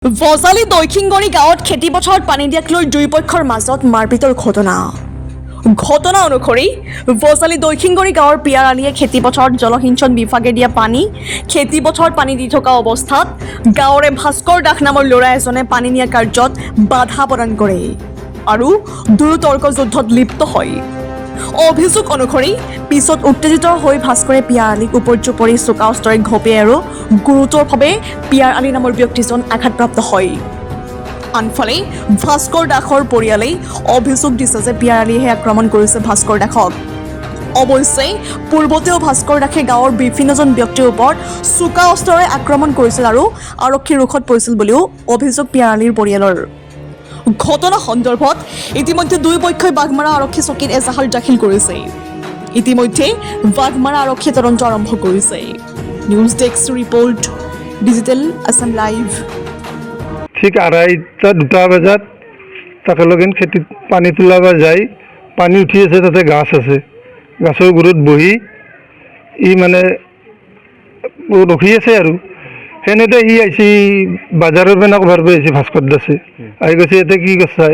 বজালী দৈখিংগৰি গাঁৱত খেতিপথাৰত পানী দিয়াক লৈ দুয়ো পক্ষৰ মাজত মাৰপিটৰ ঘটনা। ঘটনা অনুসৰি বজালী দৈখিংগৰি গাঁৱৰ পিয়াৰ আলীয়ে খেতিপথাৰত জলসিঞ্চন বিভাগে দিয়া পানী খেতিপথাৰত পানী দি থকা অৱস্থাত গাঁৱৰে ভাস্কৰ দাস নামৰ ল'ৰা এজনে পানী নিয়া কাৰ্যত বাধা প্ৰদান কৰে আৰু দুয়ো তৰ্ক যুদ্ধত লিপ্ত হয়। অভিযোগ অনুসৰি পিছত উত্তেজিত হৈ ভাস্কৰে পিয়াৰ আলীক উপৰ্যুপৰি চোকা অস্ত্ৰৰে ঘপিয়াই আৰু গুৰুতৰভাৱে পিয়াৰ আলী নামৰ ব্যক্তিজন আঘাতপ্ৰাপ্ত হয়। আনফালে ভাস্কৰ দাসৰ পৰিয়ালে অভিযোগ দিছে যে পিয়াৰ আলীয়েহে আক্ৰমণ কৰিছে ভাস্কৰ দাসক। অৱশ্যে পূৰ্বতেও ভাস্কৰ দাসে গাঁৱৰ বিভিন্নজন ব্যক্তিৰ ওপৰত চোকা অস্ত্ৰৰে আক্ৰমণ কৰিছিল আৰু আৰক্ষীৰ ৰোষত পৰিছিল বুলিও অভিযোগ পিয়াৰ আলীৰ পৰিয়ালৰ। ঘটনা সন্দৰ্ভত ইতিমধ্যে দুয়ো পক্ষই বাঘমাৰা আৰক্ষী চকীত এজাহাৰ দাখিল কৰিছে। ইতিমধ্যে বাঘমাৰা আৰক্ষীয়ে তদন্ত আৰম্ভ কৰিছে। News desk report, Digital Assam Live. ঠিক 2:30 2টা বজাত তাকে লগিন খেতিত পানী তোলাব যায়। পানী উঠি আছে, তাতে গাছ আছে। গাছৰ গুৰিত বহি ই মানে ৰখি আছে আৰু সেনেতে সি আহিছে, বাজাৰৰ পিনে ক'বাৰ পৰা আহিছে। ভাস্কৰ দাসে আহি কৈছে, "ইয়াতে কি কৰছা?"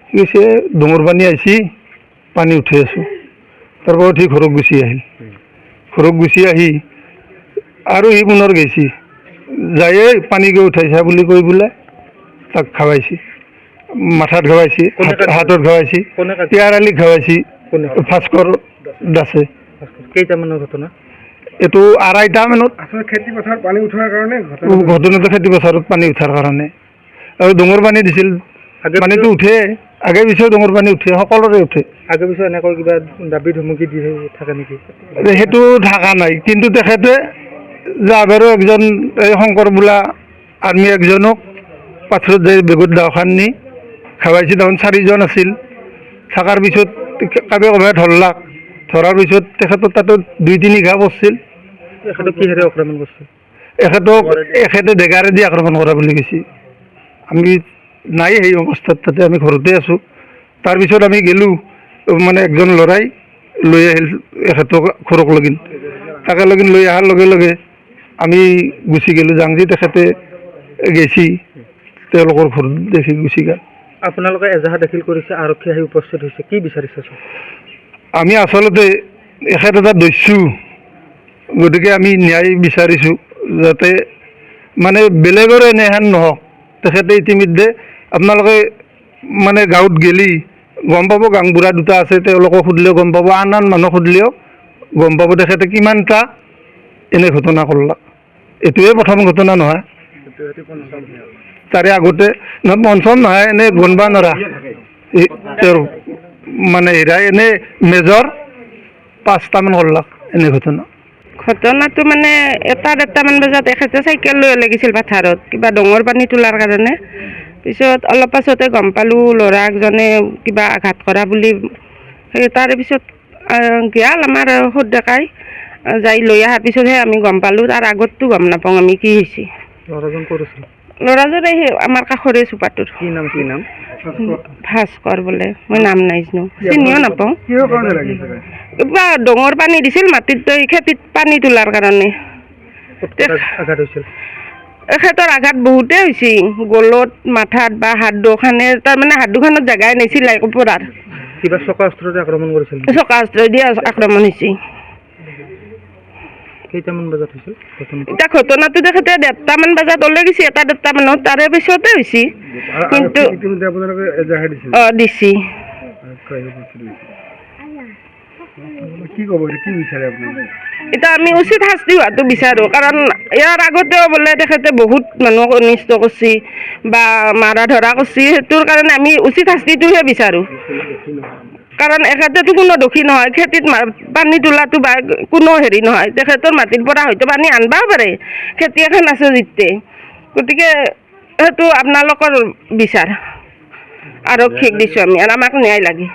সি কৈছে, "ডোঙৰ পানী আহিছে, পানী উঠি আছোঁ।" তাৰ পৰা উঠি ঘৰত গুচি আহিল। ঘৰত গুচি আহি আৰু সি পুনৰ গৈছি, যায়ে "পানী গৈ উঠাইছা" বুলি কৈ বোলে তাক খাৱাইছি, মাথাত ঘাৱাইছি। কোনে কাটিছে? হাতত ঘাৱাইছি। কোনে কাটিছে? পিয়াৰ আলীক ঘাৱাইছি। কোনে? ভাস্কৰ দাসে। কেইটামানৰ ঘটনা? এইটো 2:30 মানত। আচলতে খেতি পথাৰত পানী উঠোৱাৰ কাৰণে ঘটনা? ঘটনাটো খেতি পথাৰত পানী উঠাৰ কাৰণে আৰু ডোঙৰ পানী দিছিল। আগে পানীটো উঠে, আগে পিছেও ডোঙৰ পানী উঠে, সকলোৰে উঠে। আগে পিছে এনেকৈ কিবা দাবী ধমকি দি থাকে নেকি? সেইটো থকা নাই, কিন্তু তেখেতে যাবাৰো একজন এই শংকৰ বোলা আৰ্মি একজনক পাথৰত যাই বেগত দাওখান নি খাৱাইছে। তখন চাৰিজন আছিল। থকাৰ পিছত কাবে কাবে ধৰলাক। ধৰাৰ পিছত তেখেতৰ তাতো দুই তিনি ঘা পৰছিল। এখেতক কিহেৰে আক্ৰমণ কৰিছে? এখেতে ডেগাৰেদি আক্ৰমণ কৰা বুলি কৈছে। আমি নাই সেই অৱস্থাত তাতে, আমি ঘৰতে আছোঁ। তাৰপিছত আমি গ'লোঁ, মানে একজন ল'ৰাই লৈ আহিল এখেতক ঘৰক লগিন। তাকে লগিন লৈ অহাৰ লগে লগে আমি গুচি গ'লোঁ। জাংজি তেখেতে গেছি, তেওঁলোকৰ ঘৰত দেখি গুচি গ'ল। আপোনালোকে এজাহাৰ দাখিল কৰিছে, আৰক্ষী আহি উপস্থিত হৈছে। কি বিচাৰিছে ছাৰ? আমি আচলতে এখেত এটা দস্যু, গতিকে আমি ন্যায় বিচাৰিছোঁ, যাতে মানে বেলেগৰ এনেহেন নহওক। তেখেতে ইতিমধ্যে আপোনালোকে মানে গাঁৱত গেলি গম পাব, গাঁওবুঢ়া দুটা আছে, তেওঁলোকক সুধিলেও গম পাব, আন আন মানুহক সুধিলেও গম পাব তেখেতে কিমানটা এনে ঘটনা কৰলাক। এইটোৱে প্ৰথম ঘটনা নহয়, তাৰে আগতে নহয়, পঞ্চম নহয়, এনে গণবা নৰা। এই তেওঁৰ মানে হেৰাই এনে মেজৰ পাঁচটামান কৰলাক এনে ঘটনা। ঘটনাটো মানে এটা 1:30মান বজাত এখেতে চাইকেল লৈ লাগিছিল পথাৰত কিবা ডঙৰ পানী তোলাৰ কাৰণে। পিছত অলপ পাছতে গম পালোঁ ল'ৰা একজনে কিবা আঘাত কৰা বুলি। সেই তাৰে পিছত গেল আমাৰ সৰু ডেকাই, যাই লৈ অহাৰ পিছতহে আমি গম পালোঁ। তাৰ আগততো গম নাপাওঁ আমি কি হৈছে। ল'ৰাজন ক'ত আছিল? ল'ৰাজন এই আমাৰ কাষৰে চোপাটোৰ। কি নাম, কি নাম? ভাস্কৰ বোলে, মই নাম নাজানো, চিনিও নাপাওঁ। কিহৰ কাৰণে লাগিছে? কিবা ডঙৰ পানী দিছিল মাটিত, খেতিত পানী তোলাৰ কাৰণে। ক'ত ক'ত আঘাত হৈছিল? এখেতৰ আঘাত বহুতেই হৈছে, গলত, মাথাত বা হাত দুখানে, তাৰমানে হাত দুখনত জেগাই নাই চিলাই পৰাৰ। কিবা চকা অস্ত্ৰৰে আক্ৰমণ কৰিছিল নেকি? চকা অস্ত্ৰ দি আক্ৰমণ হৈছে। কেইটামান বজাত হৈছিল ঘটনাটো? এতিয়া ঘটনাটো তেখেতে 1:30মান বজাত ওলাই গৈছে, এটা 1:30 মানত, তাৰে পিছতে হৈছে। কিন্তু ইতিমধ্যে আপোনালোকে এজাহাৰ দিছিল? অঁ, দিছি। আৰক্ষী উপস্থিত হৈছে। কি ক'ব এতিয়া, কি বিচাৰে আপোনালোকে? এতিয়া আমি উচিত শাস্তি হোৱাটো বিচাৰোঁ, কাৰণ ইয়াৰ আগতেও বোলে তেখেতে বহুত মানুহক অনিষ্ট কৰিছে বা মাৰা ধৰা কৰিছে। সেইটোৰ কাৰণে আমি উচিত শাস্তিটোহে বিচাৰোঁ, কাৰণ এখেতেতো কোনো দোষী নহয়। খেতিত পানী তোলাটো বা কোনো হেৰি নহয়। তেখেতৰ মাটিৰ পৰা হয়তো পানী আনবাও পাৰে, খেতি এখন আছে যেতিয়া। গতিকে সেইটো আপোনালোকৰ বিচাৰ, আৰক্ষীক দিছোঁ আমি আৰু আমাক ন্যায় লাগে।